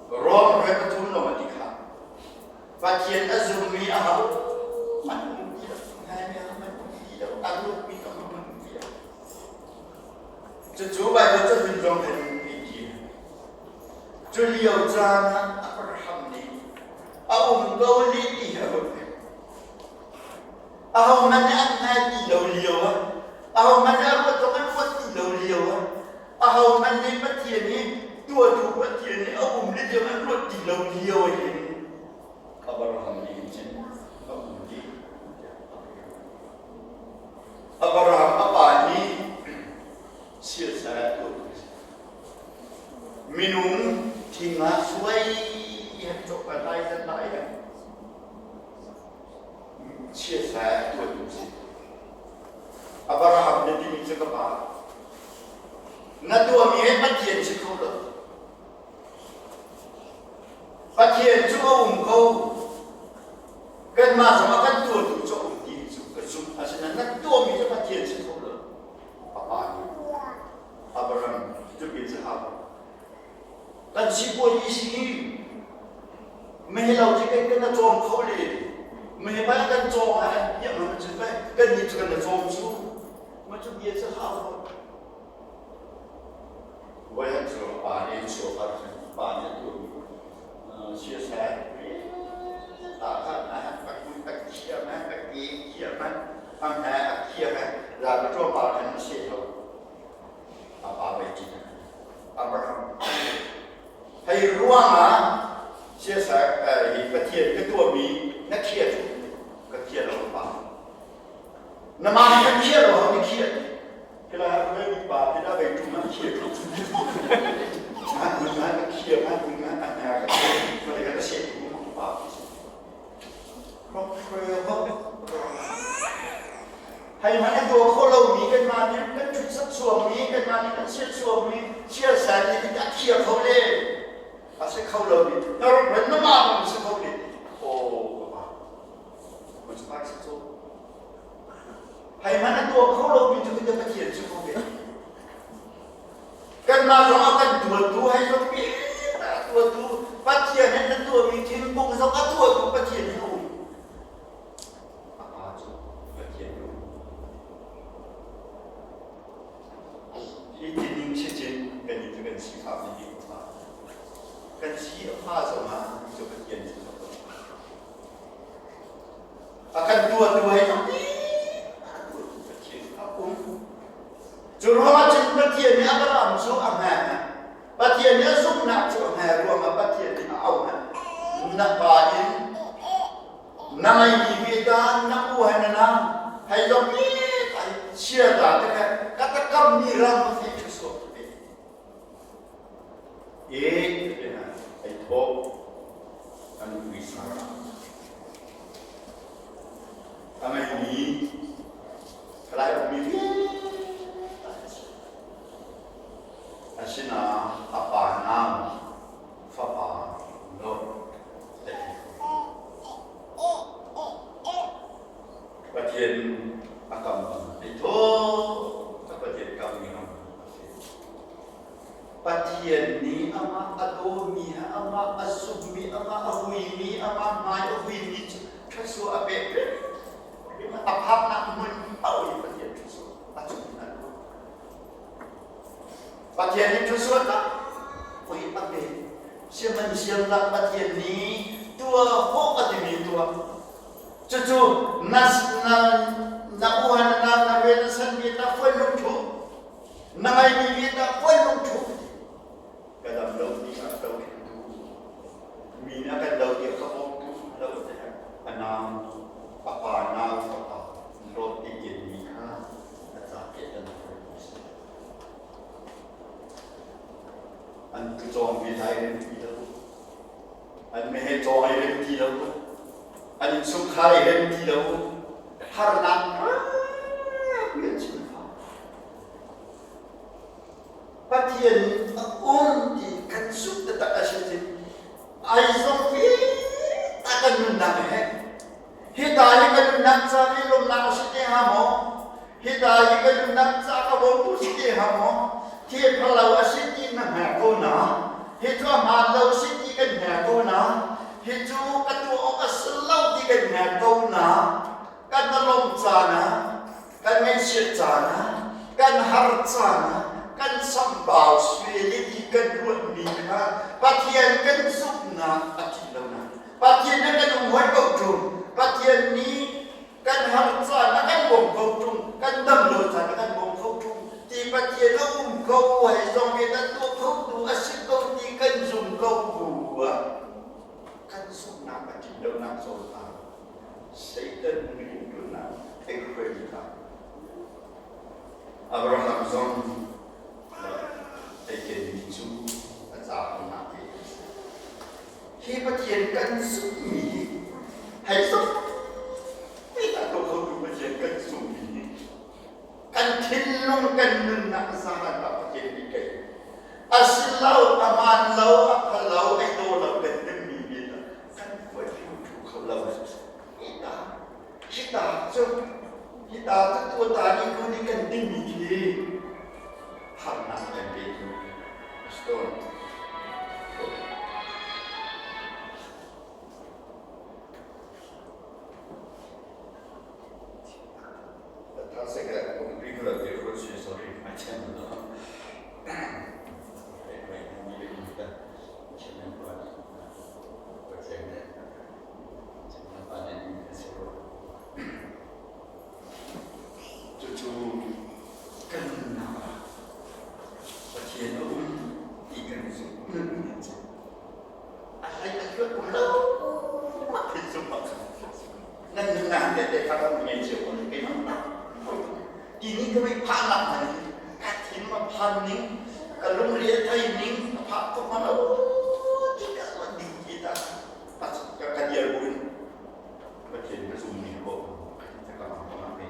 Rom re pathum lo ma ti kha Pathian a zummi a ho hmanh um ti lo ngai mi a hmanh um ti lo a ruat mi a hmanh um ti lo Cucu Baibal cahlun zong kan ei ti. Cu lio caan ah Abraham nih a um ko li ti hi a ruat peng. Ahohmanh nih an hngal ti lo lio ah, ahohmanh nih a ruat zong an ruat ti lo lio ah, ahohmanh nih Pathian hi tuahtu Pathian nih a um li tiang an ruat ti lo lio ah hin Abraham nih hin cun a um dih tiah a ruat. Abraham a pa nih siasai a tuahtu a si. Minung thing ah suai han cawk a lai zan lai han chiasai a tuahtu a si. Abraham na timi cu ka pa. Na tuahmi he Pathian si kho lo. Pathian cu a um ko. Kanmah zong a kan tuahtu cu a um ti cu ka zumh. Asinain na tuahmi cu Pathian si kho lo. A pa nih Abraham cutin si hau. Kan sipuazi si mehlo ci kan kan cawm kho le. Me pa kan cawng ah an piak ma cu pe kan nih cu kan na cawm cu ma cu bia cu hau ko. Voi han cu pa nih chuak ah khan pa nih a tuah mi siasai ta khan a han pak a khiam a ke khiam a am he a khiam a la ka ṭuam pa khan a se lo. A pa bai ṭi Abraham Hei ruangah siasai hi Pathian ka tuahmi na khia cu ka khia lo pa. Na mah nih ka khia lo ho ni khia. Kila ha mi pa ti da bai tum na khia tu. Na kun na ka khia na kun na ka nya ka khia. Ma de ka se tu ma pa. Hei hmanh a daw kho lomi kanmah nih kan ṭhutsak suangmi, kanmah nih kan siat suangmi siasal nih hin a khia kho le a si kho lomi na rak ren na mah bang si kho le aw ka pa ma si cu hei hmanh a tuah kho lomi cu kan Pathian si kho ve kanmah zong a kan tuantu hei zong pi a tuantu Pathian hin na tuahmi thingkung zong a tuahtu Pathian hin a um A pa cu Pathian a um. Hi tining sicin kan i cu kan sifak ni hi fa. Kan si a fa zongah cu Pathian cu a A kan tuahtu hei zong a tuahtu Pathian a um. Cu ruangah cun Pathian nih Abraham cu a hme. Pathian nih a zumhnak cu a hme ruangah Pathian nih a auh. Na pa in Na ngeimi ve ta na u he na nang hei zong mi ai chia ta te kha ka ta kam mi ram a fe thu suak te e te na ai tho an pui sara a ngeimi thalai mi asina a pa nau fapa Lot a ti. Pathian a kam bang ei thaw a Pathian kam mi ram a si. Pathian nih amah a dawmi he amah a zummi amah a huimi amah hmai a huimi cu thluachuah a pek hrim a phaknak hmun paoh in Pathian thluachuah a cung in a tuah. Pathian nih thluachuah tampi a pek. Sihmanhsehlaw Pathian nih tuah khawh a timi tuah. Cucu na na na uhan na na rian na san mi na fuan lungthu na ngaimi mi na fuan lungthu ka dam lo ti a do tu mi na kan do ti ka bawm tu lo te a nau a pa nau fapa lot ti mi kha a ca ke tan An tucawng ve lai rem ti lo. An meheh cawng ai rem ti lo. An innchungkhar ai rem ti lo. Harnak tampi an chim fa. Pathian a um ti kan zumh taktak a si cun ai zong vi ta kan nunnak he Hika hi ka nunnak ca i lawmhnak a si te hnga maw? Hika hi ka nunnak ca ka bawmtu si te hnga maw? Thil phalo a si ti na hngal ko na. Hi cu a hmaan lo si ti kan hngal ko na. Hi cu ka tuah awk a si lo ti kan hngal ko na. Kan na lawmh caan ah, kan ngaihchiat caan ah, kan har caan ah, kan chambau sual i kan ruahmi kha Pathian kan zumhnak a thi lo na. Pathian nih kan um hoi ko ṭung. Pathian nih kan har caan a kan bawm ko ṭung. Kan dam lo caan a kan bawm kho ṭung. Ti Pathian a um ko hei zong hi kan tuah kho tu a si ko ti kan zum ko bu ah kan zumhnak a ṭin lonak zawn ah Satan rianṭuannak theihruai kha Abraham zong ei kenmi cu a ca nak te a si. Hi Pathian kan zumhmi hi hei zumhmi a tuah khotu Pathian kan zumhmi hi kan thinlung kan nunnak zaran ah Pathian nih kei a si lo a hmaan lo a phal lo ei daw lo kan timmi mi kan huat thu kho lo hi ta hi ta cu hi ta cu tua ta ni ku ni kan timmi khi harnak kan pe tu Stone. Um lo thin sum bak. Nan nunnak te te kha kan ngei cio ko keimah. Tini ka mei phah nak nan ka thin ma phan ning ka lungre a thei ning a phah tuk ma lo ti ka ding ti ta ka ka dial buin Pathian ka zum ning ko ka ma pe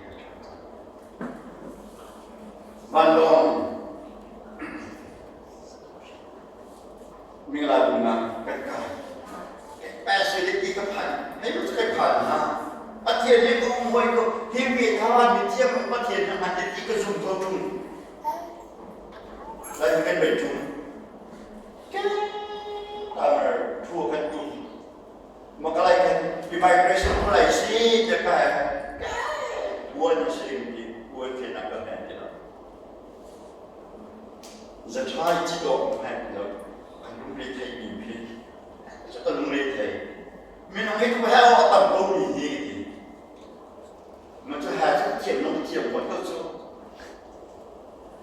Vanlawng Mingla dungah kan kai. Facility ka phan. Hei cu kai phan na. Pathian he ka um hoi ko. Hi mi thawan mi thiam Pathian na man ti ka zum tho tung. Lai kan bai tung. Ke tamar thu kan tung. Makalai kan immigration kulai si te pa. Buan si ti buan ke nak ka ti la. Zaṭhai ci dawh hmanh lo kan lungre thei mi phi cu ka lungre thei. Minung hi tu he a tam ko mi hi ti. Ma cu he cu thiam lo thiam ko to cu.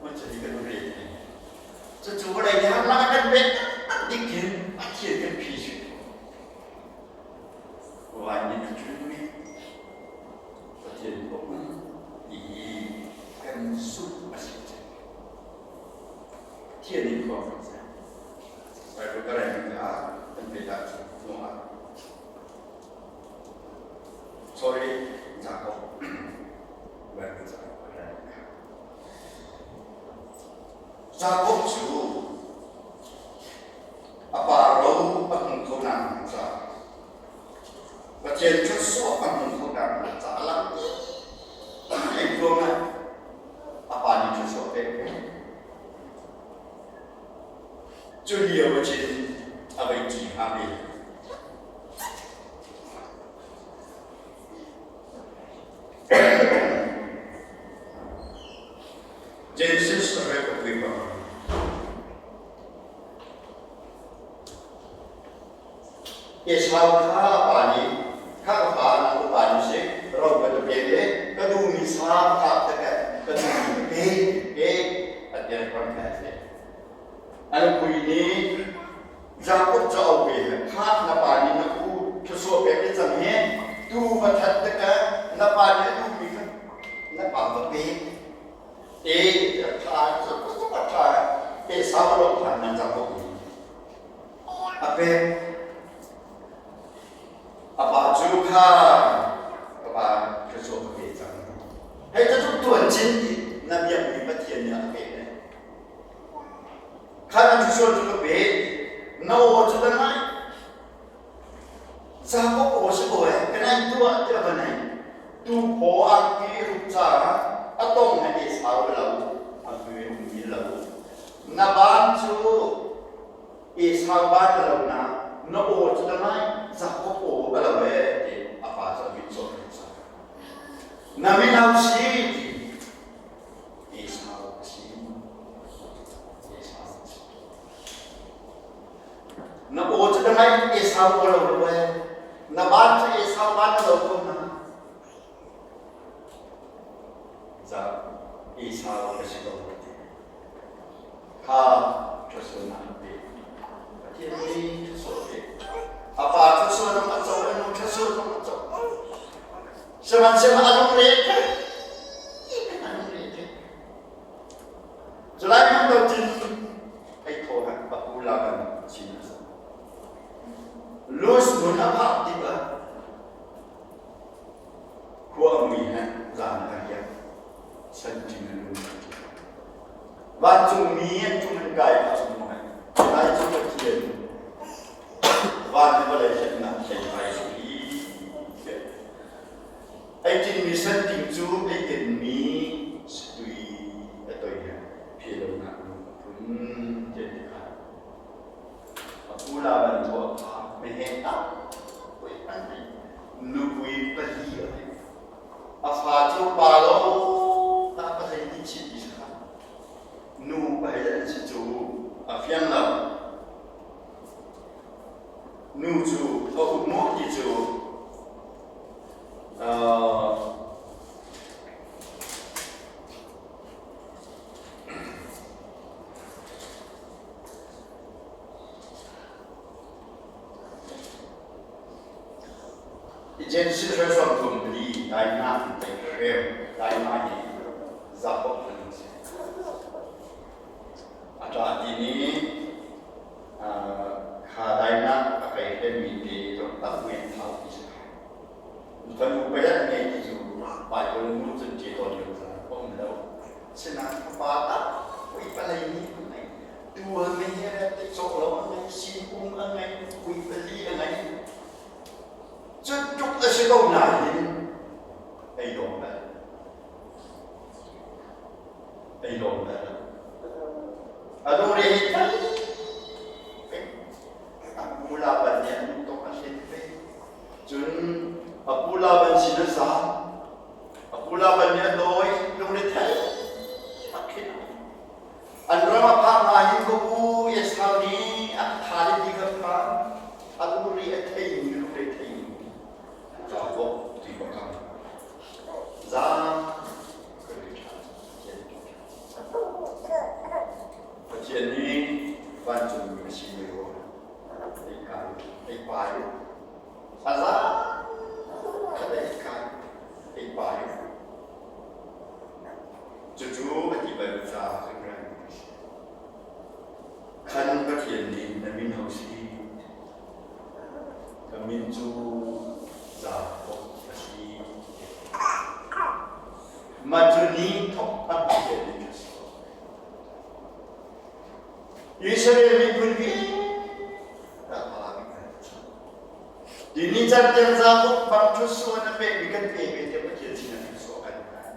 Ma cu hi ka lungre thei. Cucu vawlei nih harnak a kan pek tak dik hin a thil kan phi si. Vai nih a ṭun mi Pathian a um ti hi kan zumh a si cang. Pathian in khua kan ser. Bible ka rel kha kan pe ta cu hnuah. Sorry, Jacob. Bible ca ka rel kha. Jacob cu a pa ro a hmu kho nak caah Pathian thluachuah a hmu kho nak caah lam ei ruangah a pa nih thluachuah pek cu lio cun a vei ṭi hnga ve. Genesis a rek a bang. Esau kha a pa nih, kha ka pa na upa nih si, ro ka ka pek i ka duhmi sa kap te ka duhmi ka pe e a ti ram he a ti. A nupui nih Jakob cu a pe kha na pa nih na u thluachuah pek i cang hi tu va that te ka na pa nih a duhmi kha na pa va pe e tha cu tha Esau lo phan nan Jakob nih A pek. A pa cu kha ka pa thluachuah ka pe cang. Hei cu tuan cin ti na biakmi Pathian nih a ka pek eh. Kha na thluachuah cu ka pe. Na aw cu ka ngai. Jakob aw si ko eh. Ka nai tuah tiah va nai. Tu phaw angki rup caah a tong he Esau lo a hme ummi lo. Na ban cu Esau ban a lo na na aw cu na ngai Jakob aw a lo ee ti a pa cu a mit cawh sa. Na min au si ti Esau a si. Esau a si. Na aw cu na ngai Esau aw lo lo ee. Na ban cu Esau ban a lo ko na. Za Esau a si ko ti. Kha ṭhatsualnak an pek. Pathian nih ṭhatsual a pek. A pa ṭhatsual zong a co, a nu ṭhatsual zong a co. Sihmanhsehlaw a lungre thei, a lungre thei. Culai hmang do cun ei thaw han a pu Laban chin a si. Luz hmun a phak tikah khua a mui he zan a riak. Sanṭin an um. Vancungmi an cung an kai kha a hmuh. Lai cu Pathian van le vawlei hlennak hlei si. Ei tinmi santing cu ei tinmi satui a toi he philonak nu a phun tiah ti kha. A pu Laban thawh kha meheh tam pui an nei. Nupui pali a nei. A fa cu pa lo ta pahei nih chit ti kha nu pahei an si cu a fiang lo. Nu cu a um maw ti cu Genesis hruai 34 Daina te hrem Daina hi Jakob an si. A ṭa ti ni kha Daina a kai hremmi te tak men thau ti si. Fanu payat ngei ti cu Bible nu cun ṭi tawn lo ca a um lo. Sinain fapa tak pui palei nih an ngei. Tu a ngei he te cawk lo a ngei, sin-um a ngei, pui pali a ngei. Cu tluk a si ko nain ei lawng bal. Ei lawng bal. A lungre hi thei a pu Laban nih an tuk a hlen ve. Cun a pu Laban sin a zaam. A pu Laban nih a dawi lungre thei bak khin. An ram a phak hna hin ka u Esau nih a tha le ti ka phan. A lungre a theimi lungre theimi Jakob ti ka kam. Zaam ka ri ṭhan. Pathian nih vancungmi a si mi ruang ei kai ei pai a za khat ei kai ei pai. Cucu a ti bal caah kan rak Khan Pathian nih na min ho si? Ka min cu Jakob a si. Mah cu ni thawk a Pathian nih a si. Israel miphun vialte Tini can tiang Jakob bang ṭhutsuan a pekmi kan pe ve tiah Pathian sinah ṭhutsuah kan pek.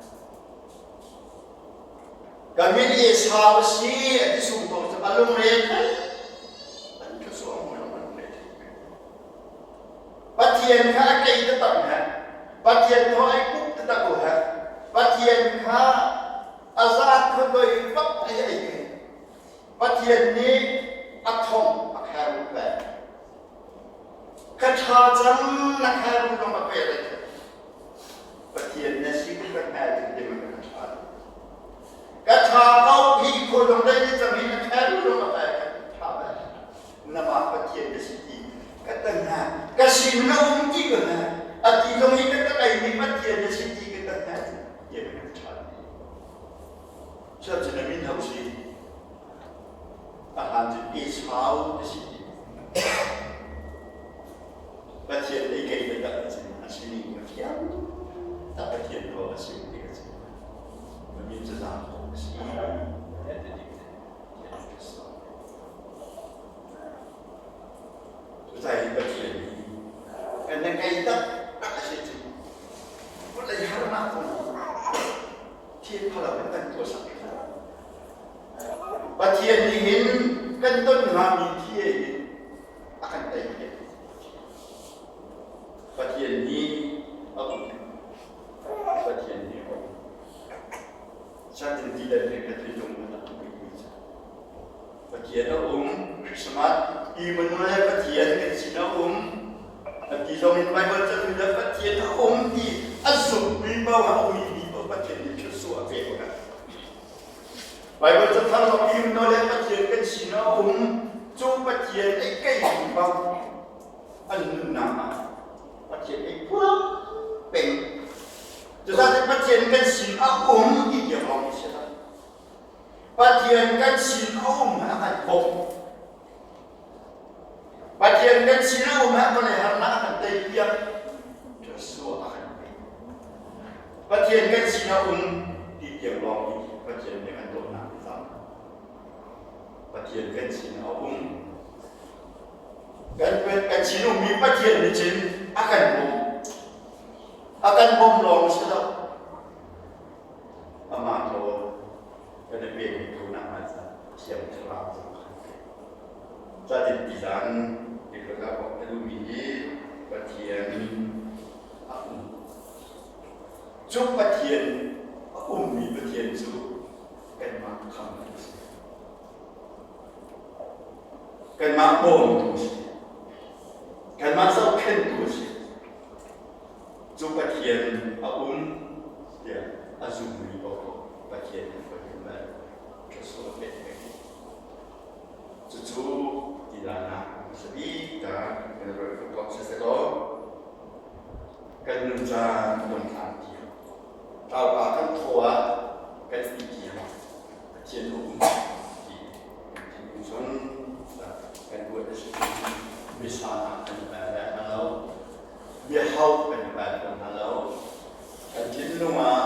Ka min Esau a si a ti sung ko cu a lungre thei an ṭhutsuah mu a lungre thei. Pathian kha a kei taktak he Pathian thaw ai kup taktak ko he Pathian kha a zaat kha doi bak ai ai ke Pathian nih a thong a kher pek. Ka ṭha cang na kher lung a pek ai. Pathian na si ka hmel ti ma ka ṭha. Ka ṭha ko hi khualung dei ni cang hi na kher lung a pek ṭha bel. Nama Pathian na si ti ka tang ha ka sin na um ti ka ha a ti zong hi ka tak ai mi Pathian na si ti ka tang ha ti ka ṭha. Cuacun a min ho si? A hlan cu Esau a si. Pathian lei kei taktak a si. A sining ka fiang tak Pathian ko a si ti ka si. A min cu Jakob a si. Cucaah hi Pathian hi kan na kei taktak a si cu. Vawlei harnak kong thil phalo in kan tuahsak Pathian nih hin kan ton hngami thi hin a kan tei piak. Pathian nih a um. Pathian nih a um. Satin ti le ka thinlung a tak mi Pathian a um. Christmas Emmanuel Pathian kan sin a um. A ti zong in Bible cang le Pathian a um ti a zummi paoh a ummi paoh Pathian nih thluachuah a pek hna. Bible cathar zong Emmanuel Pathian kan sin a um. Cu Pathian ei kei paoh an nunnak ah Pathian ei phuang peng. Cucaah Pathian kan sin a um ti tiang lawng si lo. Pathian kan sin a um a kan bawmh. Pathian kan sin a um ah vawlei harnak a kan teipiak. Joshua a kan pek. Pathian kan sin a um ti tiang lawng hi Pathian nih kan dawtnak a zam. Pathian kan sin a um. Kan kan sin ummi Pathian nih cun a kan bawmh. A kan bawmh lawng si lo. Amah thaw kan i pek ko nak Thiang Thlarau zong kha Catin ti zan tikha ka duhmi hi Pathian a um. Cu Pathian a ummi Pathian cu kanmah khamtu a si. Kanmah bawmtu a si. Kanmah zohkhenhtu a si. Cu Pathian a um tiah a zummi paoh Pathian nih kan bal. Thluachuah pek peng. Cucu tilanak a hmasa bik ta kan ruah kho siseh law. caan dong hlan tiang tlauka kan thaw ah kan i tiang Pathian a um ti kan thinlung chung kan ruat a si. Missa ah kan i pel bel hna lo. Biahau kan i pel tawn hna lo. Kan thinlung ah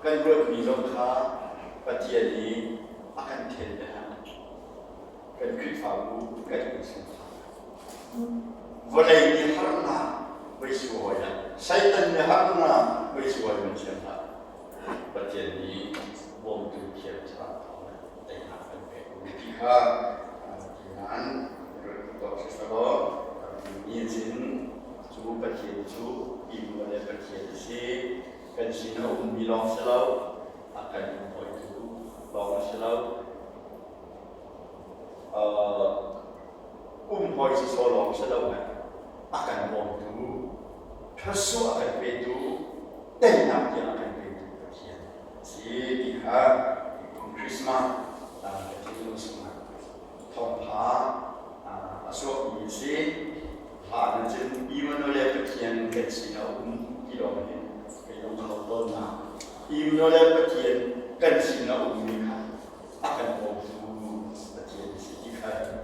kan ruatmi zong kha Pathian nih a kan then le hna. Kan Khrihfabu kan innchungkhar. Vawlei nih harnak voi suai ah, Satan nih harnak voi suai man siam hlah. Pathian nih bawmtu thiam thlarau thawng in teinak kan pek u ti kha nain ruat tuah si selaw ni cin cu Pathian cu Immanuel le Pathian a si. Kan sin a ummi lawng si lo, a kan umhawitu lawng a si lo. Umhawi sawsawh lawng si lo, a kan bawmtu, thluachuah a kan petu, teinak tiang a kan petu Pathian a si ti kha kum Christmas ka thinlung chungah thawngpha a chuakmi a si. Hlan cun Immanuel Pathian kan sin a um ti lawng hin kai lung kho tawn na. Immanuel Pathian kan sin a ummi kha a kan bawmtu Pathian a si ti kha.